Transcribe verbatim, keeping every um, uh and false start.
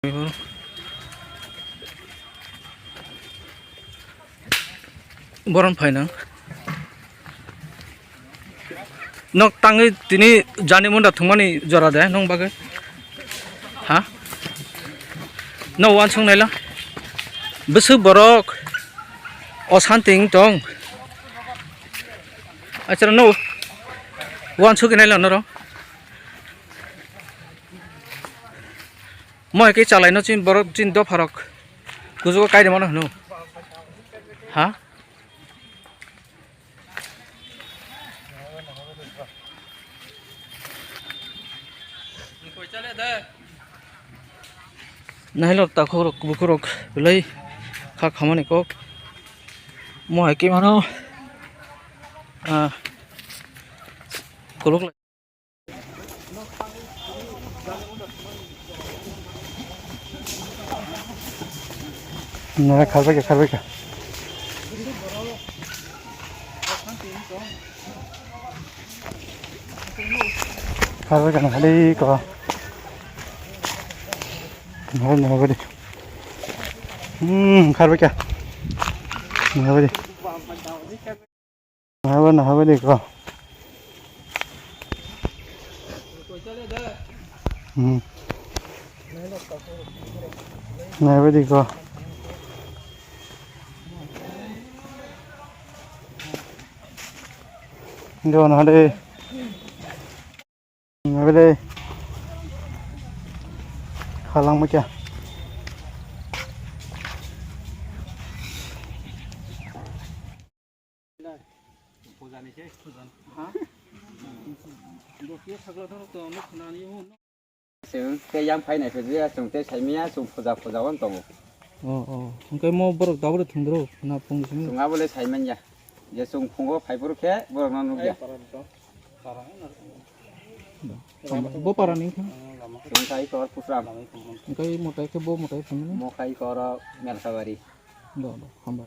Boron phainang. Nok tangwi tini jani munda thwngmani jora de nong bagwi? Ha? No wansuk naila. Bwswk borok osanti wng tong. Achara no wansuk naila norok. Moi khe chalaino chini borok chini dopharok kuchugo kairwmano hwno. Ha? Nailor takhorok bukhorok belai kha khamani kok. Mo hai khe mano, ah, kolok lai. Nara kharbai kha, kharbai kha. Kharbai kha, nahali ko. Nahali, nahali. Hmm, kharbai kha. Nahali. Nahaba, nahaba de ko. Hmm. Nahaba de ko. Do nahade. Nahaba de. Khalang ma kya. Chwng tei yang phai nai phai ya, chwng tei sai manya, chwng puja puja on tongo. Oh, oh. Hwnkhe mo borok tabuk thwngdro na phung simi? Chwng abo le sai manya. Je chwng phungo phai phuru khe borok no nukya. Bo para ni kha? Chwng khai kor Pusram. Hwnkhe mo tai khe bo mo tai phung ni? Mo khai kor Melsabari. Do, do, hambai.